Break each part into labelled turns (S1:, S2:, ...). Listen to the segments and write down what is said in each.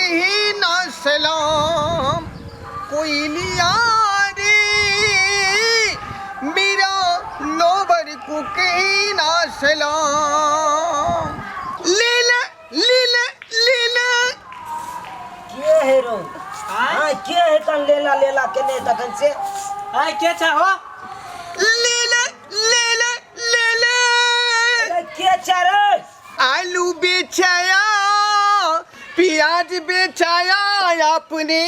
S1: कही ना सलाम कोयलिया रे मेरा लोबर को कही ना सलाम ले ले ले ले ले ले
S2: के है रो हाँ के है तन लेला लेला के नहीं तखन से
S3: आय के छ हो
S1: ले ले ले ले ले ले
S2: अरे के छ रे
S1: आलू बेचाया प्याज बेचाया आपने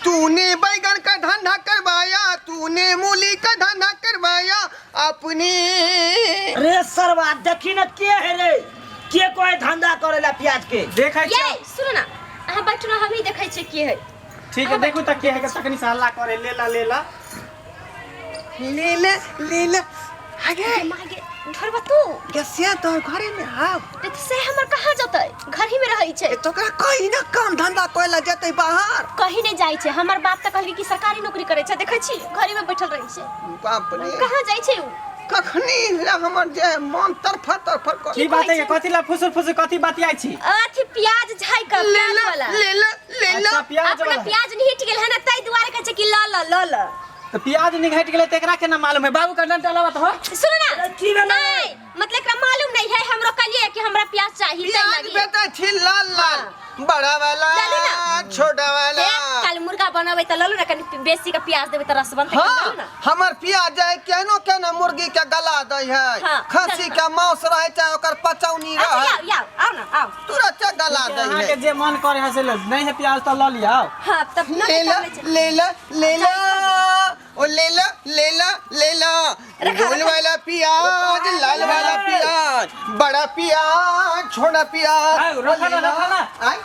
S1: तूने बैगन का धंधा करवाया तूने मूली का धंधा करवाया अपने
S2: रे सरवा देखी न के है रे के कोई धंधा करेला प्याज के
S3: देखै
S4: ये
S3: छी
S4: सुनू ना अहाँ बैठू ना हम ही देखै छियै के है
S3: ठीक है देखू त के है के तखनी से हल्ला करे लेला लेला
S1: ले ले ले ले आगे
S4: मागे घरवा तू
S1: कैसे तोहर घरे में आव
S4: रे से हमर कहाँ जतै घर ही में रहै छै
S1: ए तोकरा कहीं ना काम धंधा करे ला जेतै बाहर
S4: कहीं नहीं जाइ छै हमर बाप तऽ कहलकै कि सरकारी नौकरी करै छै देखै छी घरे में बैठल रहै छै
S1: बाप रे
S4: कहाँ जाइ छै उ
S1: कखनी हमर जे मन तरफर तरफर कर
S3: की बात है कथी ला फुसुर फुसुर कथी बतियाइ छी
S4: अथी प्याज झाइ के
S1: ले
S4: प्याज
S1: ले
S4: वाला
S1: ले ले ले ले
S3: अच्छा प्याज
S4: अपना
S3: वाला
S4: प्याज निहिट गेल है ना ताहि दुआरे कहै छै कि ल ल ल ल
S3: तो प्याज निघट गेलै त एकरा केना मालूम है बाबू का डंटा लावत हो
S4: सुनो ना
S2: अरे की भेलै?
S4: नहीं मतलब एकरा मालूम नहीं है हमरो कहलिए कि हमरा प्याज चाहिए ताहि
S1: प्याज
S4: लागी
S1: बेटा छी लाल लाल बड़ा वाला
S4: लालू ना।
S1: छोटा वाला
S4: हे, काल मुर्गा बनबै तऽ ललू ना कनि बेसी के प्याज देबै तऽ रस बनतै
S1: हाँ
S4: ललू ना
S1: हमर प्याज जाय केनो केनो मुर्गी के गला दै है
S4: हाँ,
S1: खस्सी
S4: चल।
S1: के मांस रहे चाहे ओकर पचौनी
S4: अच्छा
S1: रहे
S4: याओ याओ आओ ना आओ
S1: तुरंत गला दै
S3: अहाँ
S1: है
S3: के जे मन करे है से ले नहीं है प्याज तो ल लिया
S4: हाँ तब ना
S1: ले ला ले ला ले ला ओ ले ला ले ला ले ला
S4: रखा,
S1: गोल
S4: रखा।
S1: वाला प्याज लाल वाला प्याज बड़ा प्याज छोटा प्याज
S3: आय,
S1: ओ
S3: रखा
S1: ले
S3: ना,
S1: ला।
S3: रखा ना।
S1: आय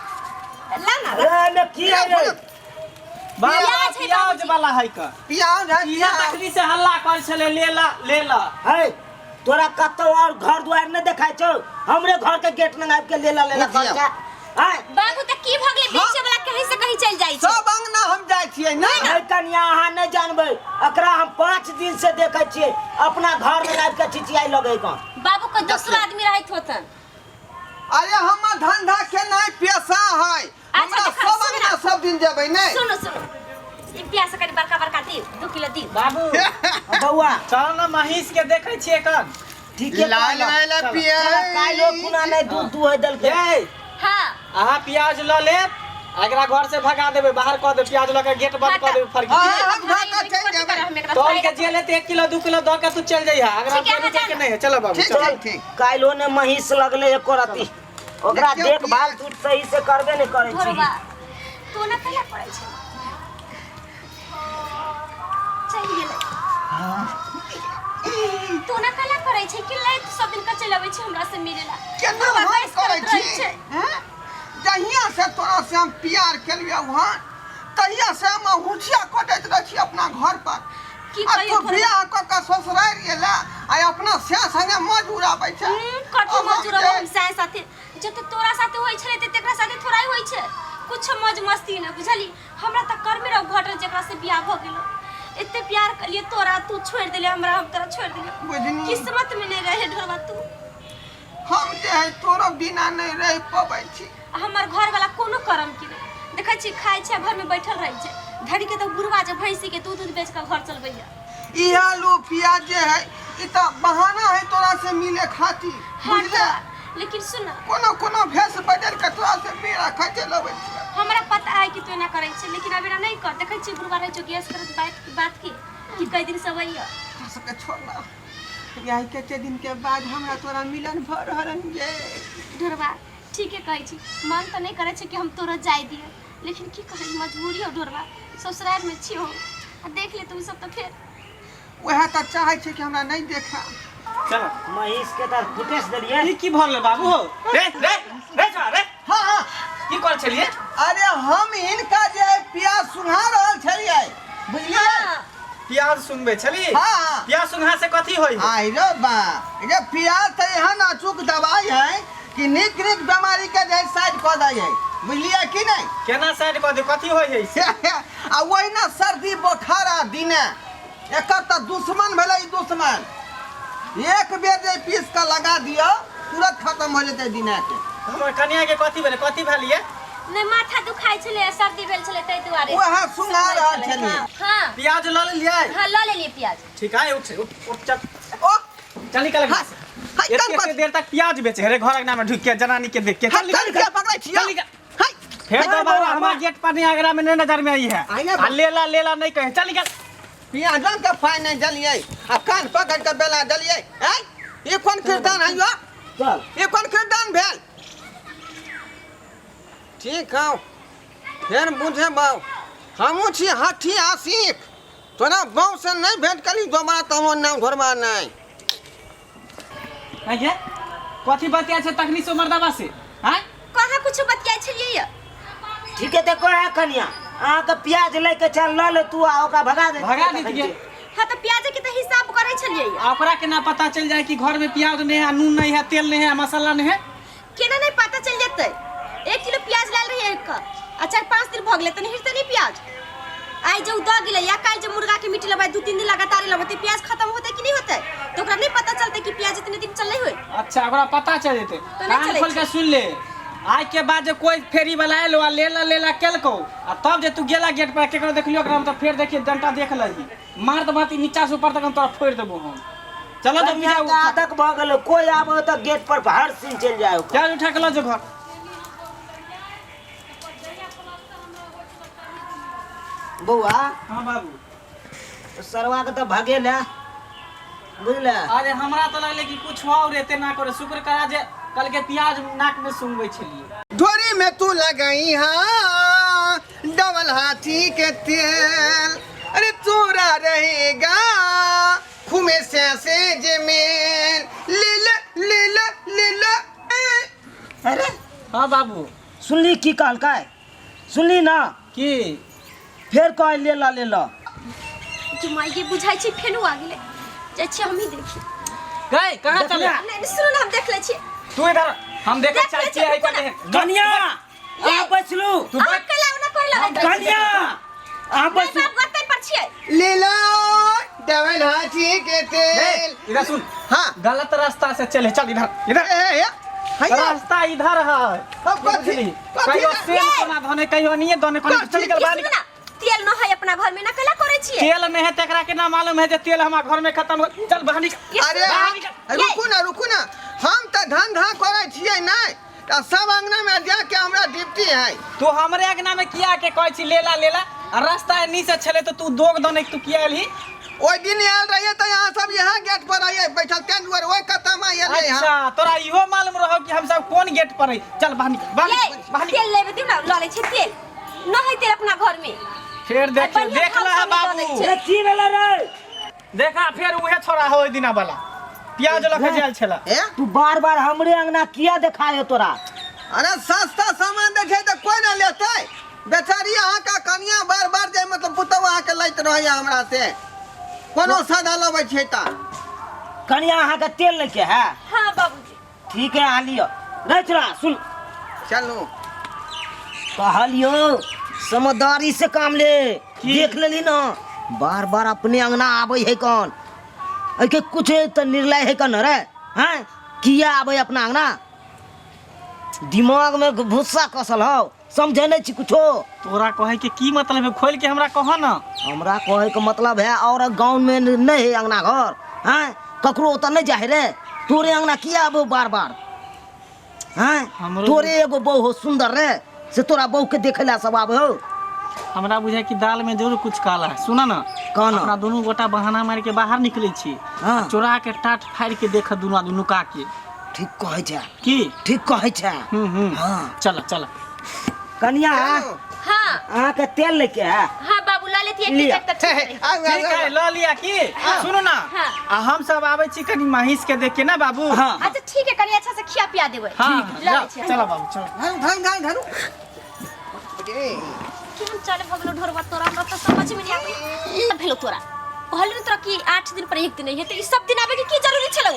S4: ला ना
S2: रे में की है रे
S3: बाबा
S4: प्याज है
S3: प्याज
S4: बाबूजी।
S3: वाला है का
S1: प्याज है
S3: इहा
S1: प्याज
S3: तखनी से हल्ला कर छले ले ला ले ला
S2: है तोरा कतौ और घर द्वार नहीं देखाय छौ हमरे घर के गेट लग आबि के लेला लेला
S1: बुझियौ।
S2: खर्चा आय
S4: बाबू तऽ की भऽ गेलै बेचे वाला कहीं से कहीं चलि जाइ छै
S1: सब अंगना हम जाइ छियै ने
S2: है कनिया अहाँ नहीं जानबै एकरा हम 5 दिन से देखै छियै अपना घर में आबि के चिचियाइ लगै कन
S4: बाबू के दोसरो आदमी रहैत होतन
S1: अरे हमर धंधा के नहीं पैसा है हमरा
S4: देखा,
S1: सब
S4: सुन
S1: अंगना
S4: ना।
S1: सब दिन जेबै ने
S4: सुनू सुनू ई प्याज कनि बड़का बड़का दी 2 किलो दी
S3: बाबू
S2: बौआ
S3: चल ना महिष के देखै छियै कन
S2: ठीके
S1: लाल
S2: कहलह।
S1: वाला
S3: चल,
S1: प्याज
S2: काल्हिो खुना नहीं दूध दुहै देलकै
S3: ये
S4: हाँ
S3: अहाँ प्याज ल लेब एकरा घर से भगा देबै बाहर कऽ देबै प्याज लऽ के गेट बंद कऽ देबै फरकी
S1: हाँ, हम धऽ कऽ चलि जेबै।
S3: तौल के जे लेते 1 किलो 2 किलो दऽ के तू चल जइहा अगरा
S4: ठीक है,
S3: कोई
S4: अहाँ
S3: के नहीं है चलो बाबू
S1: ठीक
S3: चलो
S1: ठीक ठीक
S2: काल्हिो ने महींस लगले एको रति ओकरा
S1: देखियौ
S2: देखभाल तू सही से करबे नहीं करै छी
S4: घरवा तू ना कैला पड़ै छै चलि गेलै तू ना कैला करै छै कि ले तू सब दिन का चलि अबै छै हमरा से मिले ला
S1: केना
S4: हमरा
S1: हम
S4: बहस
S1: करै
S4: करैत रहै
S1: छी
S4: छै।
S1: हैं? जहिया से तोरा से हम प्यार केलियौ हन तहिया से हम हुचिया कटैत रहै छी अपना घर पर
S4: की
S1: आ
S4: कहियौ
S1: तू
S4: घरवा?
S1: बियाह कऽ के ससुरारि गेला आ अपना से संगे मजूर आबै छै
S4: कथी
S1: अब हम
S4: मजूर
S1: जे-
S4: हम साय साथे जते तोरा साथे होइ छलै ते तेकरा साथे थोड़ा होइ छै कुछ मौज मस्ती न बुझली हमरा तऽ कर्मे रह घटल जेकरा से बियाह भऽ गेलो एते प्यार कलिए तोरा तू छोड़ देले हमरा हम तोरा छोड़ देलिए
S1: बुझनी
S4: किस्मत में नहीं रहे ढोरवा तू
S1: हम जे है तोरो बिना नहीं रह पबै छी
S4: आ हमर घर वाला कोनो करम के नहीं देखै छी खाइ छै घर में बैठल रहै छै धनी के तऽ बुढ़वा जे भैंसी के दूध उध बेच कऽ घर चलबैया
S1: ई आलू प्याज जे है ई तऽ बहाना है तोरा से मिले खातिर
S4: हाँ
S1: बुझले
S4: तऽ लेकिन सुन ना
S1: कोनो कोनो भेष बदल के तोरा से मेरा खातिर लबै छियै
S4: हमरा पता है कि तू एना करै छै लेकिन अब एना नहीं कर देखै छी बुढ़वा रहै छौ गैस करत बात बात की कि कई दिन से अबैया
S1: तोरा सबके छोड़ना यही कते दिन के बाद हमरा तोरा मिलन भऽ रहल हन ये
S4: ढोरबा ठीके कहै छी मन तऽ नहि करै छै कि हम तोरा जाय दिअ लेकिन की करी मजबूरी हो ढोरबा ससुराल में छी हम आ देख ले तू सब तऽ फेर
S1: वएह तऽ चाहै छै कि हमरा नहि देखा
S3: चलो
S2: महींस के तऽ फुटेस देलियै
S3: ई की भऽ गेलै बाबू हो रे रे रे छोड़ा रे
S1: हाँ हाँ
S3: की कर छलियै
S1: अरे हम हिनका जे है प्याज सुना रहल छलियै बुझलियै
S3: प्याज सुनबै छली
S1: हाँ
S3: प्याज सुनहा से कथी होई
S1: आई रे बा रे प्याज तऽ एहन अचूक दवाई है कि नीक नीक बीमारी के जे साइड कऽ दै है बुझलियै कि नहि
S3: केना साइड कऽ दे कथी होई है से
S1: आ ओहिना सर्दी बोखार आ दिने एकर तऽ दुश्मन भेलै ई दुश्मन एक बेर जे पीस कऽ लगा दियौ तुरंत खत्म हो जेतै दिने के
S3: हमर कनिया के कथी भेलै, कथी भेल ये?
S4: नहि, माथा दुखाइ छलै, सर्दी भेल छलै, ताहि दुआरे
S1: वएह सुना रहल छलियै।
S4: हाँ।
S3: प्याज लऽ लेलियै?
S4: हाँ, लऽ लेलियै प्याज।
S3: ठीक है, उठ उठ उठ, चल।
S1: ओ
S3: चल निकल।
S1: हाँ, हाय,
S3: एते
S1: कान
S3: एते
S1: पर
S3: देर तक प्याज बेचे रे घर अंगना में ढुक के जनानी के देख के।
S1: हाय,
S3: चल
S1: कान
S3: निकल।
S1: के पकड़ै छियै।
S3: चल निकल।
S1: हाय,
S3: फेर
S1: हाय,
S3: दोबारा
S1: बौआ,
S3: हमार गेट पर नहीं आगरा में नहीं नजर में आई है।
S1: आई ना।
S3: आ लेला लेला नहीं कहे, चल निकल।
S1: प्याजन के फाइ नहि देलियै आ कान पकड़ के बेला देलियै। आँय, ई कोन कीर्तन है यो?
S2: चल।
S1: ई कोन कीर्तन भेल? ठीक हौ, फेर बुझेबौ। हमहूँ छी हठी आशिक, तोरा बाँव से नहि भेंट करी दोबारा तऽ हमर नाम घोरबा नहि।
S3: आगे कथी बतिया छै तखनी से मर्दाबा से? हैं?
S4: कहाँ कुछ बतियाइ छलियै ये?
S2: ठीक है, देखो है कनिया, अहाँके प्याज लए के चल, लऽ ले तू आ ओकरा भगा दे।
S3: भगा देतियै।
S4: हाँ, तऽ प्याज के तऽ हिसाब करै छलियै ये।
S3: आ ओकरा केना पता चलि जाए कि घर में प्याज नहीं है, नून नहीं है, तेल नहीं है, मसाला नहीं है?
S4: केना नहीं पता चल जेतै? 1 किलो प्याज लायल रहियै एक आ 4-5 दिन भऽ गेलै तऽ नहीं हेतै? नहीं, प्याज आइ जे उ दऽ गेलै या काल्हि जे मुर्गा के मीट लेबै, 2-3 दिन लगातार लेबै तऽ प्याज खत्म होतै कि नहीं होतै? तऽ ओकरा नहीं पता चलतै कि प्याज इतने दिन चललै होय?
S3: अच्छा, ओकरा पता चल जेतै।
S4: तऽ नहि
S3: कान
S4: चलै
S3: खोल के
S4: छै।
S3: सुन ले, आइ के बाद जे कोई फेरी वाला आयल आ लेला लेला केलको आ तब जे तू गेला गेट पर, केकरो देखलियो ओकरा हम, तऽ फेर देखिए डंटा देख लही, मारत मारती नीचा से ऊपर तक हम तोरा फोड़ि देबो हम। चलो जब
S2: कनिया के आदत भऽ गेलै, कोई आबे तऽ गेट पर हर सीन चलि जाय ओकर।
S3: प्याज उठा के लऽ जो घर।
S2: बौआ।
S3: हाँ बाबू।
S2: सरवा के तऽ भगेले, बुझले?
S3: अरे, हमरा तऽ लगलै कि कुछ और एते ना करे। शुक्र करा जे कल के प्याज नाक में सुंगबै छलियै।
S1: ढोरी में तू लगई हाँ डबल हाथी के तेल, अरे तोरा रहेगा खुमे से से जमीन। ले ले ले ले ले ले।
S2: अरे।
S3: हाँ बाबू।
S2: सुनली की कहलकै? सुनली ना?
S3: की?
S2: फेर कह ले ला ले ला।
S4: जुमाई बुझाइ छै फेनो आ गेलै। जाइ छियै हमही देखी।
S3: गए कहाँ चले?
S4: नहीं नहीं, सुनू ना, हम देख लै छियै।
S3: तू इधर, हम देखे
S4: देख
S3: चाहै
S4: लै
S3: छियै
S4: छियै,
S3: है
S4: रुको ना।
S3: कने।
S2: कनिया, अहाँ बैसलू।
S3: तू
S4: अहाँ
S3: बैठ।
S4: कैला ओना करे लगै?
S2: कनिया, अहाँ
S4: नहीं
S2: बैसू।
S4: बाप, गतै पर छियै।
S1: ले लो डबल हाथी के
S3: ए,
S1: तेल।
S3: इधर सुन।
S1: हाँ।
S3: गलत रास्ता से चले, चल इधर इधर।
S1: ए, ए, हैया।
S3: रास्ता इधर है।
S1: अब कथी?
S3: बुझली?
S1: कथी?
S3: कहियो सेम कोना धने, कहियो नहीं धने कोना। चल निकल
S4: ई
S3: बाहर
S4: सुनू
S3: निकल।
S4: ना, तेल न है अपना घर में ना, कैला करै छियै?
S3: तेल नहीं है तेकरा के ना मालूम है जे तेल हमार घर में खत्म हो। चल बाहर निकल।
S4: ई
S1: अरे
S4: सुनू ना,
S3: निकल।
S1: रुकू ना, रुकू ना, हम तऽ धंधा करै छियै नहि तऽ सब अंगना में जाके हमरा ड्यूटी है।
S3: तू हमरे अंगना में किया के कहै छी लेला लेला? आ रास्ता एनी से छले तऽ तू दोग दने तू किया एलही?
S1: ओहि दिन आयल रहियै तऽ यहाँ सब यहाँ गेट पर रहियै बैठल, तें दुआरे ओहि कतम आयल रहियै हम।
S3: अच्छा, तोरा इहो मालूम रहो कि हम सब कोन गेट पर है। चल बाहर निकल, बाहर
S4: ये
S3: निकल, बाहर निकल।
S4: तेल लेबे दियौ ना, लऽ लै छियै तेल। न है तेल अपना घर में।
S3: फेर देख।
S4: बढ़िया
S3: देख
S4: भाव
S3: ला
S4: से दऽ दै
S3: बाबू।
S4: छै।
S2: ए, की भेलै रे?
S3: देखा, फेर उहे छोरा हो दिना वाला, प्याज लऽ के जायल छला।
S1: ए।
S2: तू बार बार हमरे अंगना किया देखाय तोरा?
S1: अरे, सस्ता सामान देखे तऽ कोई ना लेतै। बेचारी अहाँके कनिया बार बार जे मतलब पुतहु अहाँके लैत रहैया हमरा से, कोनो सादा लबै छै तऽ।
S2: कनिया, अहाँके तेल लैके है?
S4: हाँ बाबूजी।
S2: ठीक है, अहाँ लिअ। रे छोरा, सुन।
S1: चलू।
S2: कहलियो समझदारी से काम ले।
S3: की?
S2: देख लेली ना, बार बार अपने अंगना आबै है कौन? एके कुछ तऽ निर्णय है कन रे? हैं, किया आबै अपना अंगना? दिमाग में भुस्सा कसल हौ, समझे नहीं छी कुछो।
S3: तोरा कहे के की मतलब है? खोल के हमरा कह ना।
S2: हमरा कहे के मतलब है, और गाँव में नहीं है अंगना घर? हैं, ककरो ओतऽ नहीं जाए रे, तोरे अंगना किया आबो बार बार? हैं? तोरे एगो बहू हो सुंदर रे, से तोरा बहू के देखे ला सब आबे हो।
S3: हमरा बुझाय कि दाल में जरूर कुछ काला है। सुना ना।
S2: कह ना।
S3: अपना दुनू गोटा बहाना मार के बाहर निकले छी।
S2: हाँ।
S3: चोरा के टाट फाड़ के देख दुनू आदमी नुका के।
S2: ठीक कहै छै।
S3: की?
S2: ठीक कहै छै।
S3: हम्म हम्म
S2: हाँ।
S3: चल चल।
S2: कनिया।
S1: चलू।
S4: हाँ।
S2: अहाँके तेल लेके है?
S4: हाँ बाबू, लऽ लेतियै।
S2: लिअ।
S4: एक तऽ ठीक रही।
S1: आउ, आउ,
S3: ठीक है।
S1: आउ।
S3: लऽ लिया की? सुनू ना।
S4: हाँ।
S3: आ हम सब आबै छी कनी महींस के देख के ना बाबू।
S2: हाँ।
S4: अच्छा ठीक है, कनी अच्छा से खिया पिया देबै।
S3: हाँ।
S4: लऽ लै
S3: जाओ,
S4: छियै।
S3: चलो बाबू, चलो।
S1: धरू धरू धरू धरू। ए,
S4: कि हम चले भगलो ढोरबा तोरा, हमरा तऽ समझ में नहीं आबै भेलो। तोरा कहलियो ने तोरा कि 8 दिन पर एक दिन हेतै, ई सब दिन आबै के की जरूरी छलै?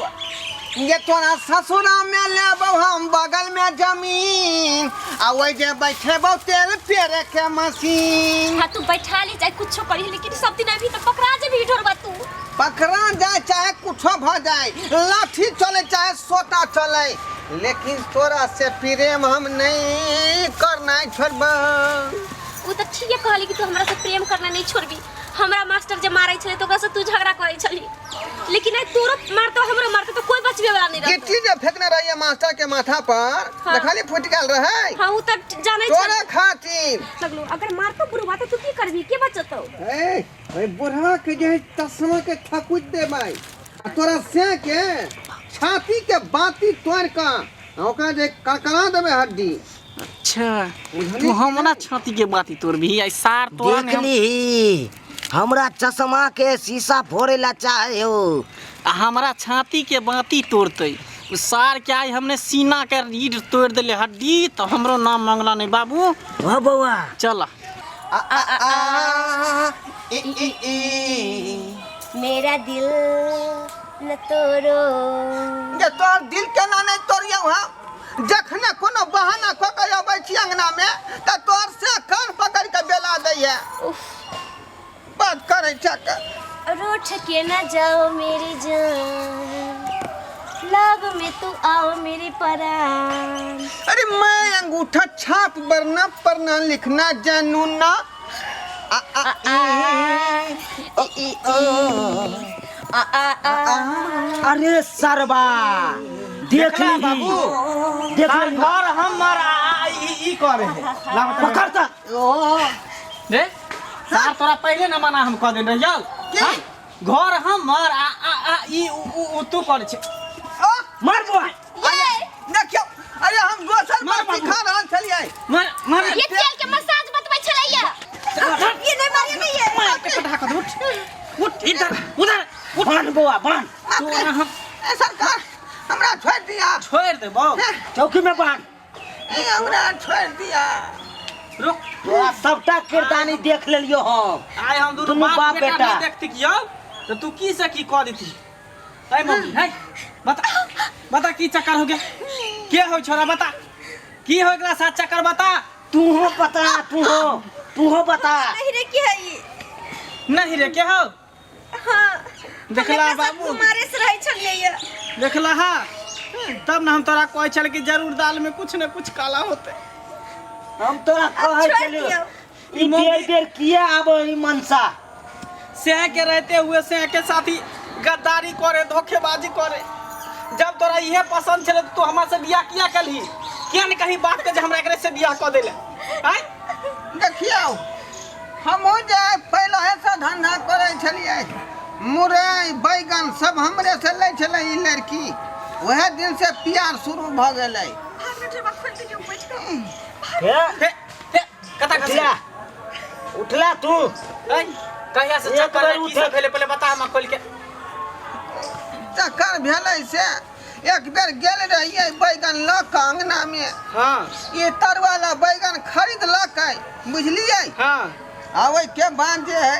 S1: ये तोरा ससुरा में लेबो हम बगल में जमीन आ ओइ जे बैठेबो तेल पेरे के मशीन।
S4: हाँ तू बैठा ली चाहे कुछो करी, लेकिन सब दिन अभी तो पकड़ा जेबही ढोरबा तू।
S1: पकड़ा जाए चाहे कुछो भ जाए, लाठी चले चाहे सोटा चले, लेकिन तोरा से प्रेम हम नहीं करना छोड़ब।
S4: उ त ठीके कहली कि तू हमरा से प्रेम करना नहीं छोड़बी। हमरा मास्टर जे मारै छलै त ओकरा से तू झगड़ा करै छली, लेकिन आइ तोरो मारतो हमरो मारतो तो कोई बचबे वाला नहीं रहतो।
S1: गिट्टी जे फेंकने रहिए मास्टर के माथा पर,
S4: हाँ।
S1: देखली फूट गेल रहे।
S4: हाँ उ त जानै
S1: तोरा
S4: छली।
S1: खातिर
S4: लगलो अगर मारतो बुढ़वा त तू की करबी, के बचतो?
S1: ए ओए बुढ़वा के जे है चश्मा के थकुच देबै आ तोरा से के छाती के बाती तोड़ के ओकरा जे कड़कड़ा देबै हड्डी।
S3: अच्छा
S1: बुझली
S3: तू हमरा छाती के बाती तोड़ भी आई सार तोरा
S2: देख
S3: ने हम-
S2: लीही हमरा चश्मा के शीशा फोड़े ला चाहे हो।
S3: आ हमरा छाती के बाती तोड़ते उ सार के आई हमने सीना के रीढ़ तोड़ देले हड्डी, तो हमरो नाम मंगला नहीं बाबू।
S2: वाह बौआ
S3: चल।
S1: आ आ आ ई ई ई
S4: मेरा दिल न तोड़ो।
S1: जे तोहर दिल केना नहीं तोड़ियौ हम? जखने कोनो बहाना कऽ के अबै छी अंगना में तऽ तोहर से कान पकड़ के बेला दैया।
S4: उफ
S1: बात करै छक।
S4: रूठ के न जाओ मेरी जान, लव में तू आओ मेरे परान।
S1: अरे मैं अंगूठा छाप बरना पढ़ना लिखना जानू ना। आ आ
S4: आ ई ई आ आ आ।
S2: अरे सरबा देख
S3: देखला
S2: लीही
S3: बाबू
S2: देख
S3: सार
S2: लीही।
S3: घर हमर आ आ ई ई करे है लाव तनी।
S2: पकड़ त
S3: रे सार तोरा पहिले न मना हम कह देने रहियौ।
S1: की?
S3: हाँ? घर हमर आ आ आ ई उ उ उ तू करे छै।
S1: आ,
S2: मार बौआ।
S1: अरे देखियौ, अरे हम दोसर
S3: मार
S1: बात
S3: बाबू।
S1: सिखा रहल छलियै।
S3: मार मार
S4: ये तेल के मसाज बतबै छलैया। ये नहीं मारिए नहीं ये।
S3: मार के पटाखा दे, उठ उठ इधर उधर उठ।
S2: बांध बौआ बांध।
S3: तोरा हम
S1: ए सरकार हमरा छोड़ दिया।
S3: छोड़ दे बाबू।
S2: चौकी में बांध।
S1: ए हमरा छोड़ दिया।
S3: रुक
S2: तोरा सबटा किरदानी देख लेलियो हम।
S3: आइ हम दुनू
S2: दुनू
S3: बाप
S2: बाप
S3: बेटा
S2: बेटा।
S3: नहीं देखती कि यौ तो तू की से की कह देती। ऐ मम्मी है बता बता की चक्कर हो गया, के हो छोरा बता की हो गेला साथ चक्कर बता।
S2: तू हो बता, तू हो बता।
S4: नहीं रे के है ई?
S3: नहीं रे के हो?
S4: हाँ
S3: देखला बाबू
S4: कुमारे से रहै छलियै ये।
S3: देखला हा तब न हम तोरा कहै छल कि जरूर दाल में कुछ न कुछ काला होते।
S2: हम तोरा कहै
S4: छोड़
S2: छलियो
S4: दियौ।
S2: ई बेर बेर किया आबो ई मनसा।
S3: सेह के रहते हुए सेह के साथी गद्दारी करे धोखेबाजी करे। जब तोरा इहे पसंद छले तो तू हमरा से बियाह किया कलही, किया ने कहीं बात के जे हमरा एकरे से बियाह क देले? आय
S1: देखियौ हमहूँ जे पहिले से धंधा करै छलियै, मुरई बैगन सब हमरे से लै छलै ई लड़की, वएह दिन से प्यार शुरू भऽ गेलै।
S2: हे
S3: हे हे कता खसि
S2: उठला उठला तू।
S3: ऐ कहिया से
S2: एक
S3: चक्कर
S2: बेर
S3: है, की
S2: उठे।
S3: सब भेलै पहिले बता हमरा खोल के।
S1: चक्कर भेलै से एक बेर गेल रहियै बैगन लऽ कऽ अंगना में।
S3: हाँ
S1: ई तरुआ बैगन खरीदलकै बुझलियै।
S3: हाँ
S1: आ ओहिके बाद जे है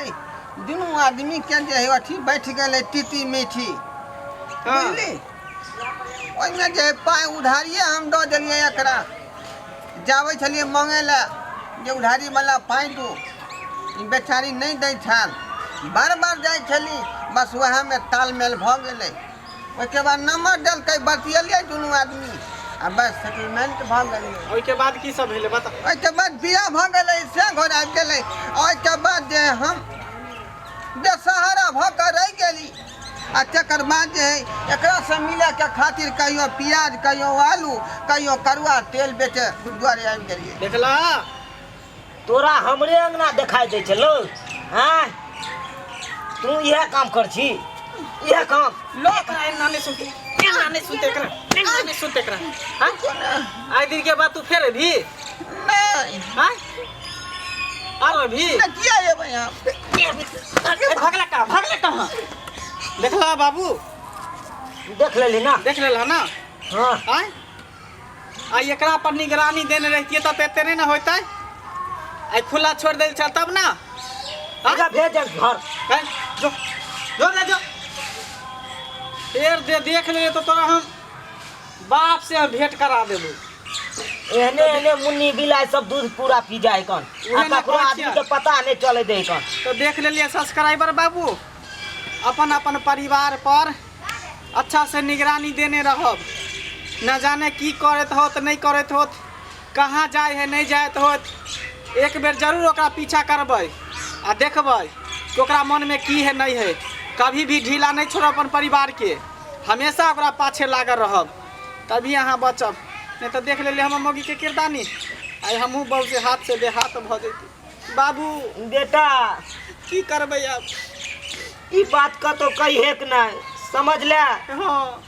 S1: दुनू आदमी के जे है अथी बैठ गेलै तीती मीठी।
S3: हाँ।
S1: बुझली ओहिमे जे है पाइ उधारिये हम दऽ देलियै एकरा। जाबै छलियै मङ्गै लए जे उधारी वाला पाइ दू, ई बेचारी नहि दै छल। बार बार जाइ छली, बस उएहमे तालमेल भऽ गेलै। ओहिके बाद नंबर देलकै, बतियलियै दुनू आदमी आ बस सेटलमेंट भऽ गेलै।
S3: ओहिके बाद की सब भेलै बता।
S1: ओहिके बाद बियाह भऽ गेलै, से घर आबि गेलै। ओहिके बाद जे हम बेसहारा भऽ कऽ रहि गेली। आ तकर बाद जे है एकरासँ मिलैके खातिर कहियो प्याज कहियो आलू कहियो करुआ तेल बेचे दुआरे आबि गेलियै।
S3: देखला
S2: तोरा हमरे अंगना देखाई दै छलो। हाँ तू इएह काम कर छी, इएह काम।
S3: लो एकरा एना नहि सुनते, एना नहि सुनते एकरा, एना नहि सुनते एकरा। हाँ आइ दिन के बाद तू फेर अभी?
S1: नहि।
S3: हाँ आरो अभी?
S1: नहि, किया एबै हम?
S3: भगला कहाँ, भगला कहाँ? देखला बाबू?
S2: देख लेली ना?
S3: देख लेला ना?
S2: हाँ।
S3: आय आ एकरा पर निगरानी देने रहितियै तब एते नहि ने होइतै। आइ खुला छोड़ देल छल तब ना। हाँ?
S2: एकरा भेज दे घर।
S3: हैं? जो जो रे जो। फेर दे देख ले तो तोरा हम बाप से हम भेंट करा देबो।
S2: एहने एहने मुन्नी बिलाइ सब दूध पूरा पी जाए कन आ
S3: उहे ने
S2: ककरो
S3: कहै
S2: आदमी
S3: छियै।
S2: के पता नहीं चले दे कन।
S3: तो देख लेलियै सब्सक्राइबर बाबू, अपन अपन परिवार पर अच्छा से निगरानी देने रहब। न जाने की करैत होत नहीं करैत होत, कहाँ जाए है नहीं जाइत होत, एक बेर जरूर ओकरा पीछा करबै आ देखबै कि ओकरा मनमे की है नहीं है। कभी भी ढीला नहीं छोड़ब अपन परिवार के, हमेशा ओकरा पाछे लागल रहब, तभी अहाँ बचब। नहीं तो देख लेलियै हमर मौगी के किरदानी, आइ हमहूँ बहू से हाथ से बेहाथ भऽ जैती। बाबू
S2: बेटा
S3: की करबै आब?
S2: ई बात कतौ कहिएक नहि, समझ ले।
S3: हाँ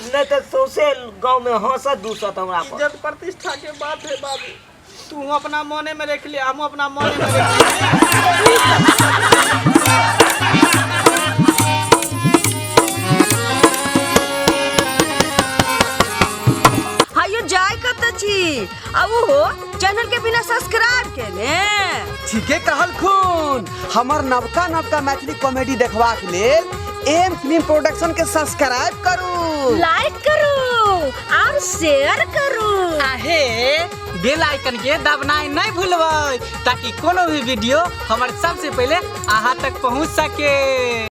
S2: नहीं तो सौंसे गांव में हंसत दूसत हमरा पर।
S3: इज्जत प्रतिष्ठा के बात है बाबू, तू अपना मने में रख ले, हम अपना मने में रख ले।
S5: हायो जाय कत छी आ उहो चैनल के बिना सब्सक्राइब केने।
S1: ठीके कहलखुन, हमर नवका नवका मैथिली कॉमेडी देखबाक लेल एम फिल्म प्रोडक्शन के सब्सक्राइब करू,
S5: लाइक करू और शेयर करू।
S3: आहे बेल आइकन के दबनाइ नहीं भूलबै ताकि कोनो भी वीडियो हमर सबसे पहले अहाँ तक पहुँच सके।